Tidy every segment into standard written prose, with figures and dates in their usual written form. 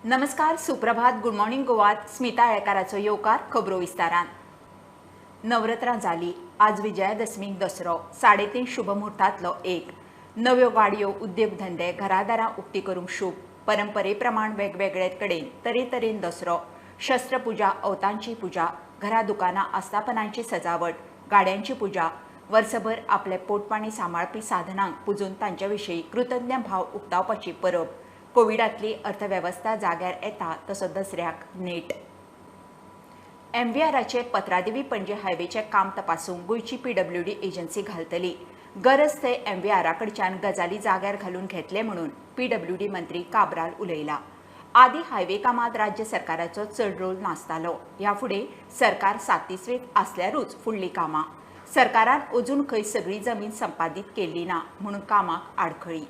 नमस्कार, सुप्रभात, good morning गोवात Smita आळेकाराचो येवकार. खबरो विस्तारान. नवरात्रां जाली, आज विजयादशमीक दसरो. 3.5 शुभमुहूर्तांतलो एक. नव्यो गाडयो, उद्देगधंदे, घरादारां उक्ती करूंक शुभ. परंपरे प्रमाण वेगवेगळे कडेन तरेतरेन दसरो. शस्त्रपुजा, अवतांची पुजा, घरा, दुकानां, आस्थापनांची सजावट, गाड्यांची पुजा. वर्सभर आपले पोटपाणी सांबाळपी साधनांक पुजून तांच्या विशीं कृतज्ञ भाव उक्तावपाची परब. कोविडांतली अर्थवेवस्था जाग्यार येता तसो दसऱ्याक नेट. एमव्हीआराचे पत्रादेवी पणजे हायवेचें काम तपासूंक गोंयची पीडब्ल्यूडी एजन्सी घालतली. गरज थंय एमव्हीआरा कडच्यान गजाली जाग्यार घालून घेतले म्हणून पीडब्ल्यूडी मंत्री काब्राल उलयला. आदी हायवे कामात राज्य सरकाराचो चड रोल नासतालो. ह्या फुडें सरकार सातिस्वेत आसल्यारूच फुडलीं कामां. सरकारान अजून खंय सगळी जमीन संपादीत केल्ली ना म्हणून कामाक आडखळी.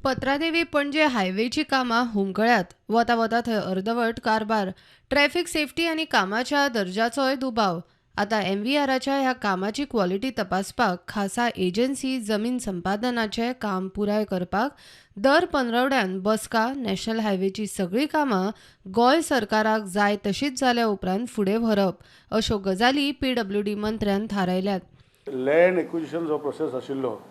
पत्रादेवी पणजे हायवेची कामां हुमकळ्यात. वता वता थंय अर्दवट कारभार, ट्रॅफिक सेफ्टी आनी कामाच्या दर्जाचोय दुबाव. आतां एमव्हीआराच्या ह्या कामाची क्वॉलिटी तपासपाक खासा एजन्सी, जमीन संपादनाचें काम पुराय करपाक दर पंदरवड्यान बसका. नॅशनल हायवेची सगळीं कामां गोंय सरकाराक जाय तशीच जाल्या उपरांत फुडें व्हरप, अश्यो गजाली पीडब्ल्यूडी मंत्र्यान थारायल्यात. लँड एक्विजिशन जो प्रोसेस आशिल्लो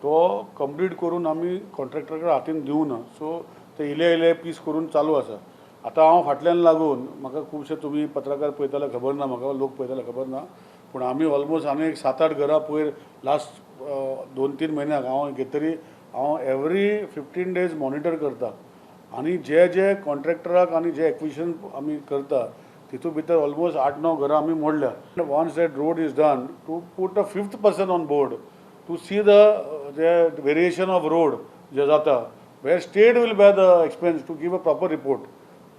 तो कंप्लीट करून आमी कॉन्ट्रॅक्टरा हातीन दिवना. सो ते इले इले पीस करून चालू आसा. आतां हांव फाटल्यान लागून म्हाका खुबशे तुमी पत्रकार पळयताले खबर ना, म्हाका लोक पळयताले खबर ना, पूण आमी ऑलमोस्ट आनी एक 7-8 घरां पयर लास्ट 2-3 म्हयन्याक हांव घेतरी हांव एवरी 15 डेज मॉनिटर करता आनी जे जे कॉन्ट्रॅक्टराक आनी जे एक्विजिशन आमी करता तितू भितर ऑलमोस्ट 8-9 घरां आमी मोडल्या. Once that road is done, to put a fifth person on board to see the variation of road जे जाता, where state will bear the expense to give a proper report,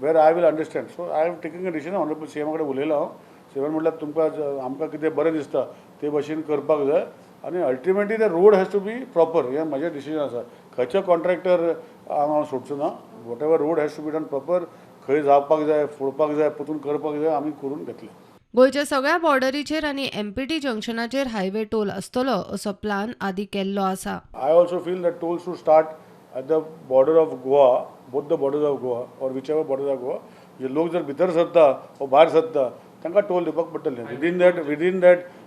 where I will understand. So I am taking a decision. Honourable C एमा कडेन उलयलां हांव. C एमान म्हटल्यार तुमकां आमकां कितें बरें दिसता ते भशेन करपाक जाय आनी ultimately the road has to be proper, हें म्हजें डिसिजन आसा. खंयचो कॉन्ट्रॅक्टर हांव सोडचो ना. Whatever road has to be done proper, खंय जावपाक जाय, फोडपाक जाय, परतून करपाक जाय, आमी करून घेतले. गोंयच्या सगळ्या बॉर्डरीचेर आनी एमपीटी जंक्शनाचेर हायवे टोल आसतलो असो प्लान आदी केल्लो आसा. I also feel that tolls to start at the border of Goa, both the borders of Goa or whichever borders of Goa. जे लोक जर भितर सरता वो भायर सरता तांकां टोल दिवपाक पडटलें.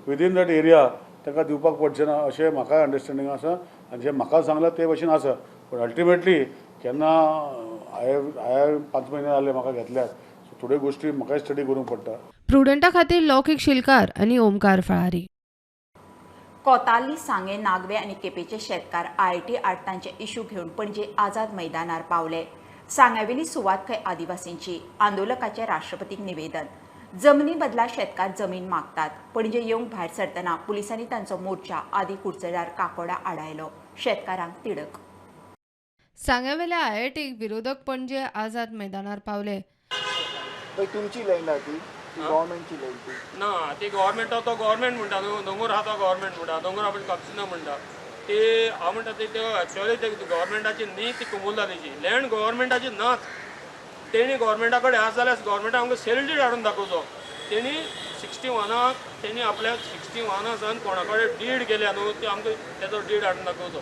विदीन that area तांकां दिवपाक पडचें ना अशें म्हाका अंडरस्टँडींग आसा आनी जें म्हाका सांगलां ते भशेन आसा. पूण अल्टिमेटली केन्ना हांवें 5 म्हयने जाले म्हाका घेतल्यात, सो थोड्यो गोश्टी म्हाकाय स्टडी करूंक पडटा. प्रुडंटा खातीर लौकीक शिलकार आनी ओमकार फळारी. कोताली, सांगे, नागवे आनी केपेचे शेतकार आयआयटी आड तांचे इशू घेवन पणजे आझाद मैदानार पावले. सांग्यावेली सुवात खंय आदिवासींची. आंदोलकाचे राष्ट्रपतीक निवेदन. जमनी बदला शेतकार जमीन मागतात. पणजे येवंक भायर सरतना पुलिसांनी तांचो मोर्चा आदी कुडचड्यार काकोडा आडायलो. शेतकारांक तिडक. सांग्यावेल्या आयआयटीक विरोधक पणजे आझाद मैदानार पावले. पळय, तुमची लँड आहा ती, ती गव्हर्मेंटची लँड ती? ना, ती गव्हर्मेंट, तो गव्हर्मेंट म्हणटा न्हू, दोंगोर आहा तो गव्हर्मेंट म्हणटा, दोंगोर आपण कापसिना म्हणटा. ती हांव म्हणटा ती एक्चुअली ते गव्हर्मेंटाची न्ही, ती कुमुल्लाची लँड. गव्हर्मेंटाची नाच. तेणी गव्हर्मेंटा कडेन आसा जाल्यार गव्हर्मेंटान आमकां सेल डीड हाडून दाखोवचो. तेणी 61 त तेणी आपल्या 61 सावन कोणा कडेन did केल्या न्हू, ती आमकां तेजो did हाडून दाखोवचो.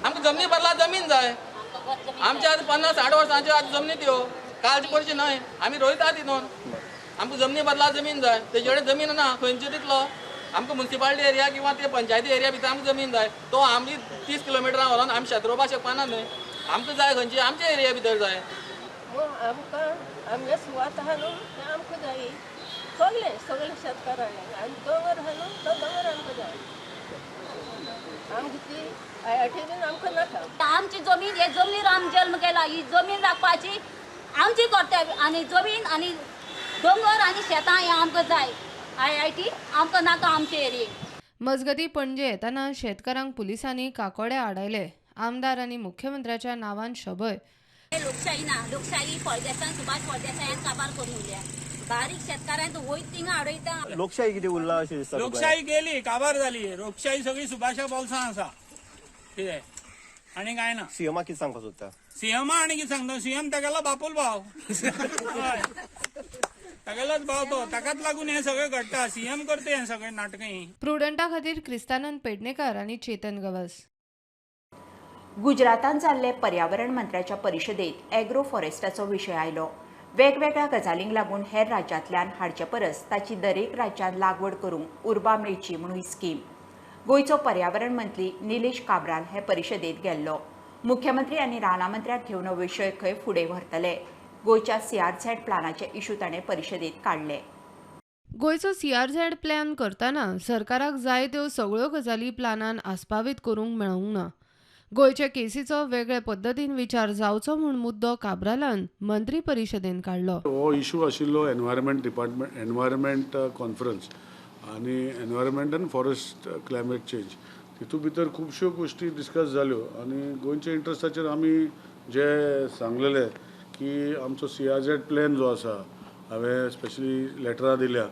आमकां जमनी बदला जमीन जाय. आमच्या आतां 50-60 वर्सांच्यो आतां जमनी त्यो, कालचे पयशे न्हय. आमी रोयता तितून. आमकां जमनी बदला जमीन जाय. तेजे कडेन जमीन ना खंयची दितलो आमकां? मुन्सिपालिटी एरिया किंवा ते पंचायती एरिया भितर आमकां जमीन जाय. तो आमी 30 किलोमिटरां व्हरोन आमी शेत रोवपाक शकपाना न्हय. आमकां जाय खंयची, आमच्या एरिया भितर जाय. मग आमकां आमगे सुवात आहा न्हू, तें आमकां जाय. सगळे सगळे शेतकारांनी. आनी दोंगर आहा न्हू, तो दोंगर आमकां जाय. आमकां ती आयआयटी बीन आमकां नाका. आमची जमीन, हे जमनीर आमी जल्म केला. ही जमीन राखपाची आमची कर्तव्य आनी जमीन आनी दोंगर आनी शेतां हें आमकां जाय. आयआयटी आमकां नाका आमचे एरियेक. मजगती, पणजे येताना शेतकारांक पुलिसांनी काकोडे आडायले. आमदार आनी मुख्यमंत्र्याच्या नांवान शबय. लोकशाही ना. लोकशाही फळदेसान, सुभाष फळदेसायान काबार करून उरल्या. बारीक शेतकारांक वयत थिंगा आडयता. लोकशाही कितें उरला अशें दिसता तुका? लोकशाही गेली, काबार जाली लोकशाही. सगळी सुभाषा बोल्सां आसा. कितें आनी काय ना. सीएमा कितें सांगपाक सोदता? सीएमा आनी कितें सांगता? सीएम तेगेलो बापूल भाव. हय, तागेलोच भाव तो. ताकाच लागून हें सगळें घडटा. सीएम करता हें सगळें नाटकां ही. प्रुडंटा खातीर क्रिस्तानंद पेडणेकर आनी चेतन गवस. गुजरातान जाल्ले पर्यावरण मंत्र्याच्या परिशदेत एग्रो फॉरेस्टाचो विशय आयलो. वेगवेगळ्या गजालींक लागून हेर राज्यांतल्यान हाडचे परस ताची दरेक राज्यांत लागवड करूंक उर्बा मेळची म्हणून ही स्कीम. गोंयचो पर्यावरण मंत्री निलेश काब्राल हे परिशदेत गेल्लो. मुख्यमंत्री आनी रानां मंत्र्याक घेवन हो विशय खंय फुडें व्हरतले. गोंयच्या सीआरझेड प्लानाचे इशू ताणें परिशदेत काडले. गोंयचो सीआरझेड प्लॅन करतना सरकाराक जाय त्यो सगळ्यो गजाली प्लानान आस्पावीत करूंक मेळूंक ना. गोंयच्या केसीचो वेगळे पद्दतीन विचार जावचो म्हूण मुद्दो काब्रालान मंत्री परिशदेन काडलो. हो इशू आशिल्लो एनवायरमेंट डिपार्टमेंट, एनवायरमेंट कॉन्फरन्स आनी environment and forest climate change, तितूंत भितर खुबश्यो गोश्टी डिस्कस जाल्यो आनी गोंयच्या इंट्रस्टाचेर आमी जे सांगलेले की आमचो सीआरझेड प्लॅन जो आसा, हांवें स्पेशली लेटरां दिल्या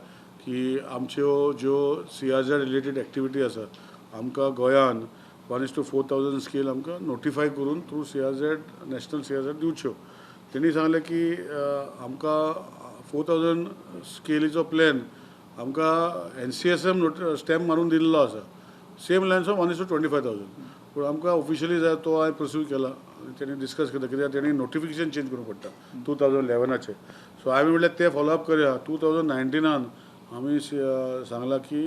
की आमच्यो ज्यो सीआरझेड रिलेटेड एक्टिविटी आसा आमकां गोंयान 1:4,000 स्केल आमकां नोटिफाय करून थ्रू सीआरझेड, नॅशनल सीआरझेड दिवच्यो. तेणी सांगलें की आमकां 4,000 स्केलीचो प्लॅन आमकां NCSM stamp मारून दिल्लो आसा, सेम लायन्स ऑफ 1:25,000. पूण आमकां ऑफिशियली जाय तो हांवें प्रोसीड केला आनी तेणी डिस्कस केला कित्याक तेणी नोटिफिकेशन चेंज करूंक पडटा 2011. सो हांवें म्हणल्यार तें फॉलोअप करया. 2019 आमी सांगलां की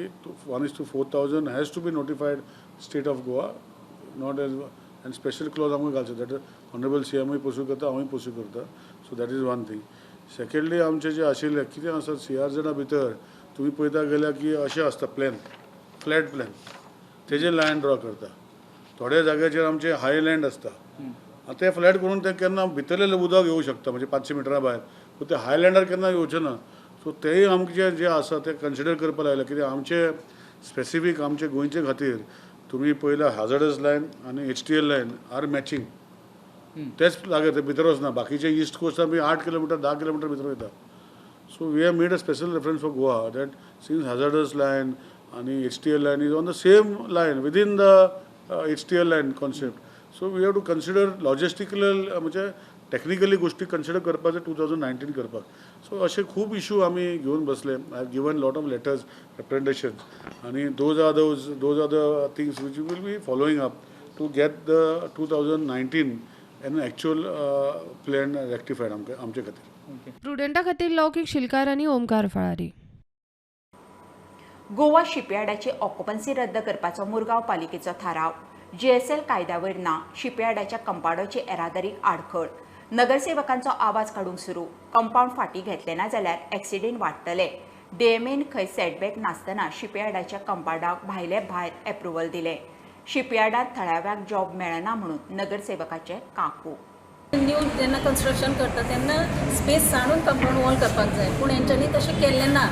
1:4,000 has to be notified state of Goa, not as and special clause आमकां घालचो. That honourable सीएमूय pursue करता, हांवूय पर्स्यू करता. So that is one thing. Secondly आमचें जें आशिल्लें कितें आसा सीआरझेडा भितर तुमी पळयता गेल्यार की अशें आसता प्लॅन, फ्लॅट प्लॅन, तेजेर लायन ड्रॉ करता. थोड्या जाग्याचेर आमचें हाय लँड आसता, ते फ्लॅट करून ते केन्ना भितरलें उदक येवं शकता, म्हणजे 500 मिटरां भायर, पूण ते हाय लँडार केन्ना येवचें ना. सो तेय आमचें जें आसा तें कन्सिडर करपाक लागलें कित्याक आमचे स्पेसिफीक आमचे गोंयचे खातीर तुमी पयल्या हाजर्डस लायन आनी HTL line are matching, तेच लागत भितर वचना. बाकीचे इस्ट कोस्ट आमी 8 किलोमिटर 10 किलोमिटर भितर वयता. So we have made a special reference for Goa that since hazardous line आनी HTL line is on the same line within the HTL line concept, so we have to consider logistical म्हणजे technically गोश्टी consider करपाचें 2019 करपाक. So अशे खूब issue आमी घेवन बसले. I have given lot of letters, representations आनी those are the things which will be following up to get the 2019 an actual plan rectified आमकां आमचे खातीर. प्रुडंटा खातीर लौकीक शिलकार आनी ओमकार फळारी. गोवा शिपयार्डाची ऑक्युपन्सी रद्द करपाचो मुरगांव पालिकेचो थाराव. जीएसएल कायद्यावयर ना शिपयार्डाच्या कंपाउंडाची येरादारीक आडखळ. नगरसेवकांचो आवाज काडूंक सुरू. कंपाउंड फाटीं घेतले ना जाल्यार एक्सिडेंट वाडटले. डीएमएन खंय सेटबॅक नासतना शिपयार्डाच्या कंपाउंडाक भायले भायर एप्रुवल दिलें. शिपयार्डांत थळाव्यांक जॉब मेळना म्हणून नगरसेवकाचे काकू. न्यू जेन्ना कन्स्ट्रक्शन करता तेन्ना स्पेस सांडून कंपाउंड वॉल करपाक जाय, पूण हेंच्यांनी तशें केल्लें ना.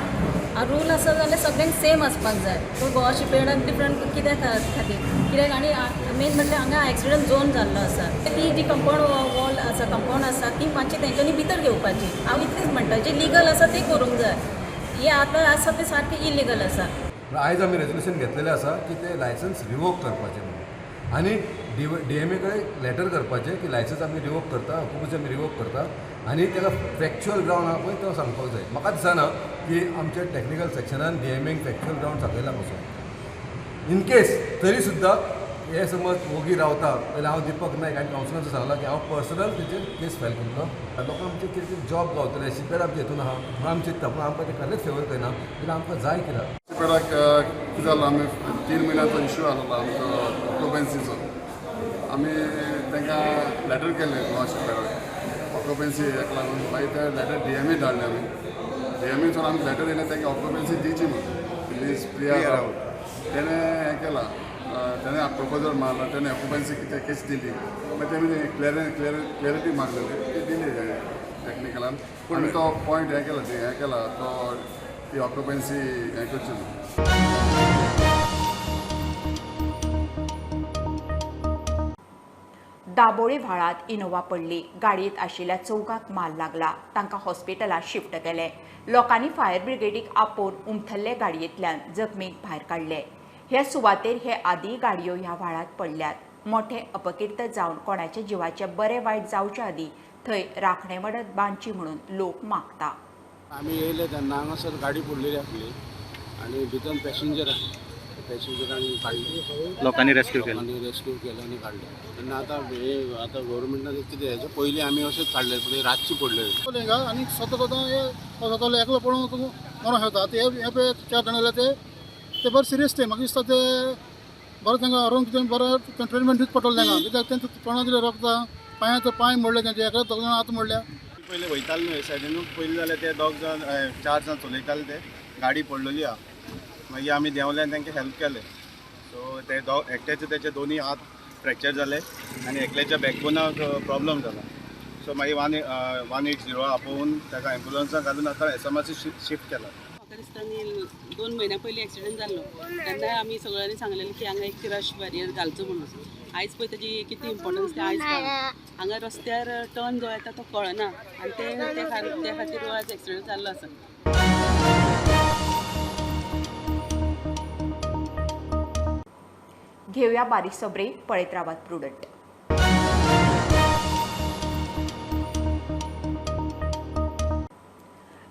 रूल आसा जाल्यार सगळ्यांक सेम आसपाक जाय. पूण गोवा शिपयार्डाक डिफरंट कित्या खातीर कित्याक आनी मेन म्हणल्यार हांगा एक्सिडंट झोन जाल्लो आसा. ती जी कंपाउंड वॉल आसा, कंपाउंड आसा, ती मातशी तेंच्यांनी भितर घेवपाची. हांव इतलेंच म्हणटा, जें लिगल आसा तें करूंक जाय, हें आतां आसा तें सारकें इलिगल आसा. आयज आमी रेजोल्युशन घेतलेलें आसा की ते लायसन्स रिवोक करपाचें म्हणून आनी डीएमए कडेन लेटर करपाचें की लायसन्स आमी रिवोक करता, ऑक्युपन्सी आमी रिवोक करता आनी ताका फॅक्च्युअल ग्रावंड आहा पळय तो सांगपाक जाय. म्हाका दिसना की आमच्या टॅक्निकल सेक्शनान डीएमएक फॅक्च्युअल ग्रावंड सांगयला पसून. इनकेस तरी सुद्दां हे समज वोगी रावता जाल्यार हांव दीपक नायक आनी कावन्सिलरान सांगलां की हांव पर्सनल तेचेर केस फायल करतलो. लोकांक आमचे कितें कितें जॉब गावतले, शिपयार्ड आमचे हितून आहा म्हणून आमी चिंत्ता, पूण आमकां तें कसलेच फेवर करना जाल्यार आमकां जाय कित्याक. शिपयार्डाक कितें जालां, आमी 3 म्हयन्याचो इशू आसलो आमचो ऑक्युपन्सीचो. आमी तांकां लेटर केलें गोवा शिपयार्डाक ऑक्युपन्सी हेका लागून. मागीर ते लेटर डीएमए धाडलें आमी. डीएमएच्यान आमी लेटर येयलें तांकां ऑक्युपन्सी दिवची म्हणून प्लीज प्रिया रावत. तेणें हें केलां, तेणें प्रपोजल मारला, तेणें ऑक्युपन्सी कितें केस दिली, मागीर तेमी क्लॅरिटी मागलेली ती दिली तेणें टॅक्निकलान. पूण तो पॉयंट हें केला, हें केला तो ती ऑक्युपन्सी हें करची न्हू. दाबोळी व्हाळांत इनोवा पडली. गाडयेंत आशिल्ल्या चौगाक माल लागला. तांकां हॉस्पिटलांत शिफ्ट केले. लोकांनी फायर ब्रिगेडीक आपोवन उमथल्ले गाडयेंतल्यान जखमीक भायर काडले. हे सुवातेर हे आदीं गाडयो ह्या व्हाळांत पडल्यात. मोठे अपकीर्त जावन कोणाच्या जिवाचे बरे वायट जावचे आदीं थंय राखणे मडत बांदची म्हणून लोक मागता. आमी येयले तेन्ना हांगासर गाडी पडलेली आसली आनी भितर पॅसेंजर आसली. पॅसेंजरांनी काडले, लोकांनी रेस्क्यू केलें. लोकांनी रेस्क्यू केलें आनी काडले. तेन्ना आतां हे आतां गव्हर्मेंटान कितें हेजे पयलीं आमी अशेंच काडले, पूण रातची पडले आनी स्वता स्वता हे जाताले, एकलो पळोवन तूं मरोंक शकता. आतां हे पळय 4 जाण जाल्यार ते बरें सिरियस, ते म्हाका दिसता ते बरें तांकां व्हरून कितें बरें ट्रिटमेंट दिवचें पडटलें तांकां, कित्याक तेंच्या तोंडांत दिलें रक्त, पांयांत पांय मोडले तेंचे, एकल्या 2 जाण हात मोडल्या. पयलीं वयताले न्हू हे सायडीन, पयलीं जाल्यार ते 2 जाण 4 जाण चलयताले, ते गाडी पडलेली आहा. मागीर आमी देंवले आनी तांकां हेल्प केलें. सो ते एकट्याचे तेचे 2 हात फ्रॅक्चर जाले आनी एकल्याच्या बॅकबोनाक प्रॉब्लम जाला. सो मागीर 180 आपोवन ताका एम्बुलन्साक घालून आतां एसएमआरसी शिफ्ट केला. म्हाका दिसता न्ही 2 म्हयन्या पयलीं एक्सिडंट जाल्लो तेन्ना आमी सगळ्यांनी सांगलेलें की हांगा एक क्रश बॅरियर घालचो म्हणून. आयज पळय ताजी कितें इम्पोर्टन्स तें आयज कळ्ळां. हांगा रस्त्यार टर्न जो येता तो कळना आनी ते खातीर आयज एक्सिडंट जाल्लो आसा. घेवया बारीकसो ब्रेक, पळयत रावात प्रुडंट.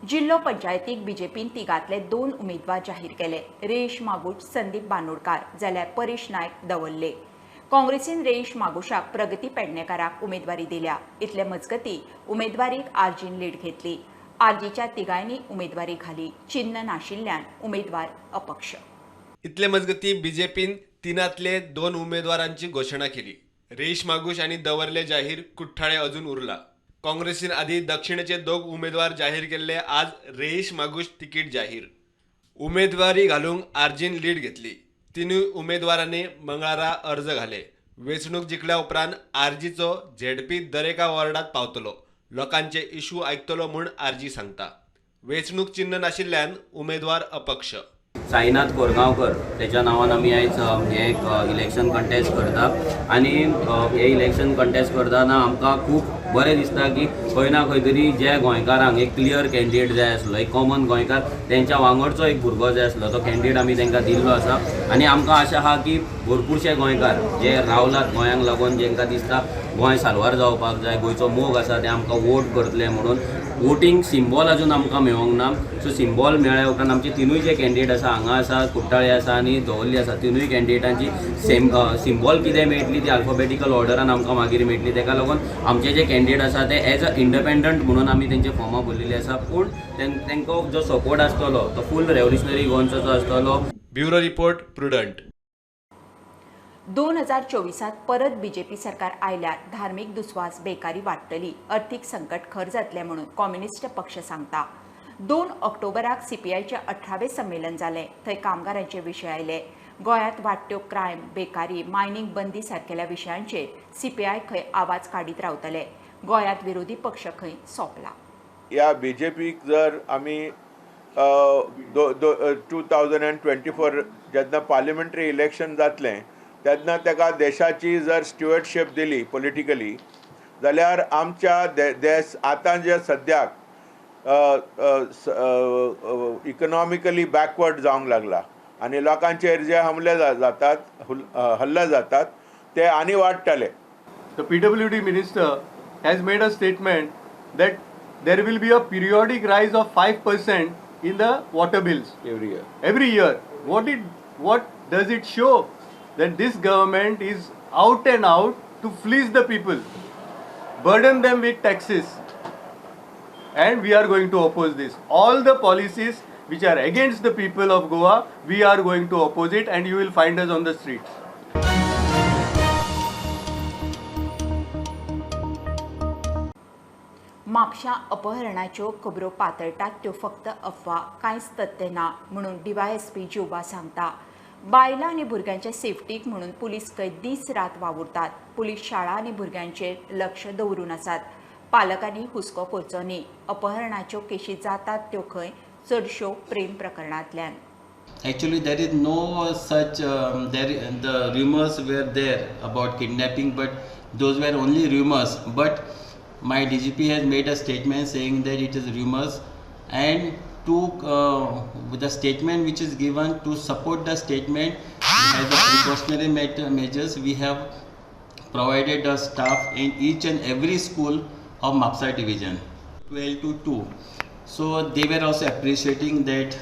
जिल्लो पंचायतीक बीजेपीन तिगांतले 2 उमेदवार जाहीर केले. रेश मागूश, संदीप बांदोडकार जाल्यार परेश नायक दवरले. काँग्रेसीन रेश मागुशाक प्रगती पेडणेकाराक उमेदवारी दिल्या. इतले मजगती उमेदवारीक आरजीन लीड घेतली. आरजीच्या तिगांनी उमेदवारी घाली. चिन्ह नाशिल्ल्यान उमेदवार अपक्ष. इतले मजगती बीजेपीन 3 2 उमेदवारांची घोशणा केली. रेश मागूश आनी दवरले जाहीर, कुठ्ठाळे अजून उरला. काँग्रेसीन आधी दक्षिणेचे 2 उमेदवार जाहीर केल्ले, आज रेश मागूश तिकीट जाहीर. उमेदवारी घालूंक आरजीन लीड घेतली. 3 उमेदवारांनी मंगळारा अर्ज घाले. वेंचणूक जिखल्या उपरांत आरजीचो झेडपी दरेका वॉर्डात पावतलो, लोकांचे इशू आयकतलो म्हूण आरजी सांगता. वेंचणूक चिन्ह नाशिल्ल्यान उमेदवार अपक्ष. साईनाथ कोरगांवकर त्याच्या नांवान आमी आयज हें एक इलेक्शन कंटेस्ट करता आनी हे इलेक्शन कंटेस्ट करतना आमकां खूब बरें दिसता की खंय ना खंय तरी जे गोंयकारांक एक क्लियर कॅन्डिडेट जाय आसलो, एक कॉमन गोंयकार तेंच्या वांगडचो एक भुरगो जाय आसलो, तो कॅन्डिडेट आमी तांकां दिल्लो आसा. आनी आमकां आशा आहा की भरपूरशे गोंयकार जे रावलात गोंयांक लागून, जेंकां दिसता गोंय साल्वार जावपाक जाय, गोंयचो मोग आसा, ते आमकां वोट करतले म्हणून. वोटींग सिम्बॉल अजून आमकां मेळोंक ना. सो सिम्बॉल मेळ्ळ्या उपरांत आमचे 3 जे कॅन्डिडेट आसा, हांगा आसा, कुट्टाळे आसा आनी दवर्ली आसा, 3 कॅन्डिडेटांची सेम सिम्बॉल कितें मेळटली ती अल्फाबेटिकल ऑर्डरान आमकां मागीर मेळटली. ताका लागून आमचे जे कॅन्डिडेट आसा ते एज अ इंडिपेंडंट म्हणून आमी तेंचे फॉर्मां भरलेली आसा, पूण तांकां जो सपोर्ट आसतलो तो फूल रेव्होल्युशनरी गोंयचो आसतलो. Bureau report, Prudent. 2024 परत बीजेपी सरकार आयल्यार धार्मिक दुस्वास, बेकारी वाडटली, अर्थीक संकट खर जातलें म्हणून कम्युनिस्ट पक्ष सांगता. 2 ऑक्टोबराक सीपीआयचें 18वें संमेलन जालें. थंय कामगारांचे विशय आयले. गोंयांत वाडट्यो क्रायम, बेकारी, मायनिंग बंदी सारकेल्या विशयांचेर सीपीआय खंय आवाज काडीत रावतले. गोंयांत विरोधी पक्ष खंय सोंपला. ह्या बीजेपीक जर आमी 2024 जेन्ना पार्लिमेंटरी इलेक्शन जातलें तेन्ना ताका देशाची जर स्ट्युअर्डशीप दिली पॉलिटिकली जाल्यार आमच्या देश आतां जे सद्याक इकॉनॉमिकली बॅकवर्ड जावंक लागला आनी लोकांचेर जे हमले जातात, हल्ले जातात ते आनी वाडटले. The PWD minister has made a statement that there will be a periodic rise of 5% in the water bills every year. Every year. What does it show? That this government is out and out to fleece the people, burden them with taxes, and we are going to oppose this. All the policies which are against the people of Goa, we are going to oppose it, and you will find us on the streets. म्हापशां अपहरणाच्यो खबरो पातळटात त्यो फक्त अफवा, कांयच तथ्य ना म्हणून डीवायएसपी जिवबा सांगता. बायलां आनी भुरग्यांच्या सेफ्टीक म्हणून पुलीस खंय दीस रात वावुरतात. पुलीस शाळा आनी भुरग्यांचेर लक्ष दवरून आसात. पालकांनी हुस्को करचो न्ही. अपहरणाच्यो केशी जातात त्यो खंय चडश्यो प्रेम प्रकरणांतल्यान. Actually, there is no such the rumors were there about kidnapping, but those were only rumors. But my DGP has made a statement saying that it is rumors, and to the statement which is given to support the statement as a precautionary measures, we have provided a staff in each and every school of Mapsa division, 12 to 2. So they were also appreciating that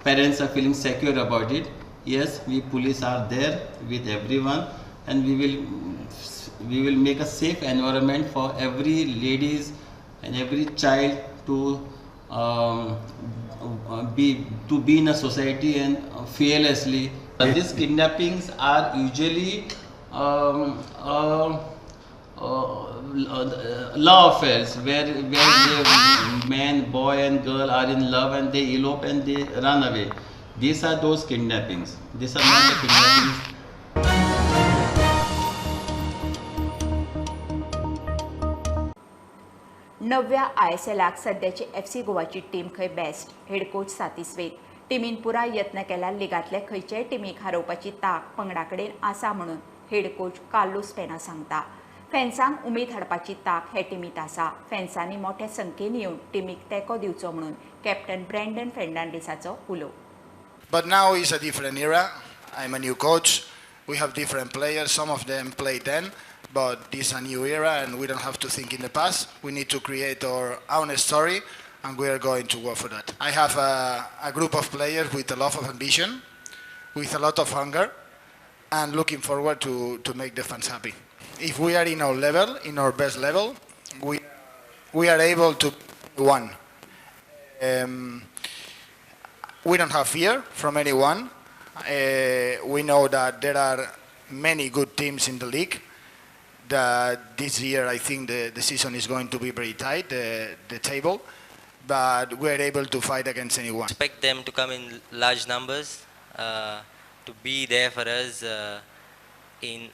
parents are feeling secure about it. Yes, we police are there with everyone and we will make a safe environment for every ladies and every child to be in a society and fearlessly. These kidnappings are usually love affairs where the man, boy and girl are in love and they elope and they run away. These are those kidnappings. These are not the kidnappings. नव्या ISLाक सध्याची FC गोवाची team खंय best, head coach सातिस्वेत. टिमीन पुराय यत्न केल्यार लिगांतल्या खंयच्याय टिमीक हारोवपाची तांक पंगडा कडेन आसा म्हणून हेड कोच कार्लोस पेना सांगता. फॅन्सांक उमेद हाडपाची तांक हे टिमींत आसा. फॅन्सांनी मोठ्या संख्येन येवन टिमीक तेंको दिवचो म्हणून कॅप्टन ब्रँडन फेर्नांडीसाचो उलो. But now is a different era. I'm a new coach. We have different players. Some of them played then, but this is a new era and we don't have to think in the past. We need to create our own story and we are going to work for that. I have a group of players with a lot of ambition, with a lot of hunger, and looking forward to make the fans happy. If we are in our level, in our best level, we are able to win. We don't have fear from anyone. We know that there are many good teams in the league. That this year I think the season is going to be very tight, the table, but we are able to fight against anyone. Expect them to come in large numbers, to be there for us in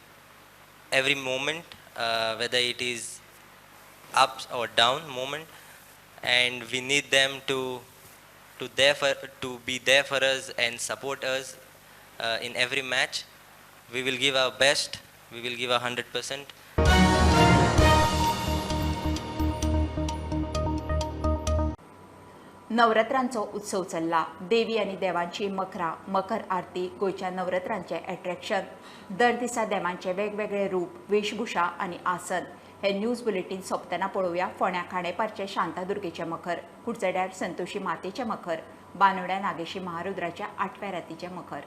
every moment, whether it is up or down moment, and we need them to be there for us and support us in every match. We will give our best. We will give 100%. नवरात्रांचो उत्सव चल्ला. देवी आनी देवांची मखरां, मकर आरती गोंयच्या नवरात्रांचें attraction. दर दिसा देवांचे वेगवेगळे रूप, वेशभूषा आनी आसन. हे न्यूज बुलेटीन सोंपतना पळोवया फोंड्या खांडेपारचे शांतादुर्गेचें मखर, कुडचड्यार संतोषी मातेचें मखर, बानोड्या नागेशी महारुद्राच्या आठव्या रातीचें मखर.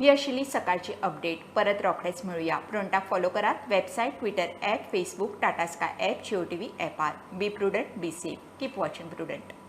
ही आशिल्ली सकाळची अपडेट. परत रोखडेच मेळुया. प्रुडंटाक फॉलो करात website, Twitter app, Facebook, Tata Sky app, Jio TV ॲपार. Be prudent, be safe, keep watching Prudent.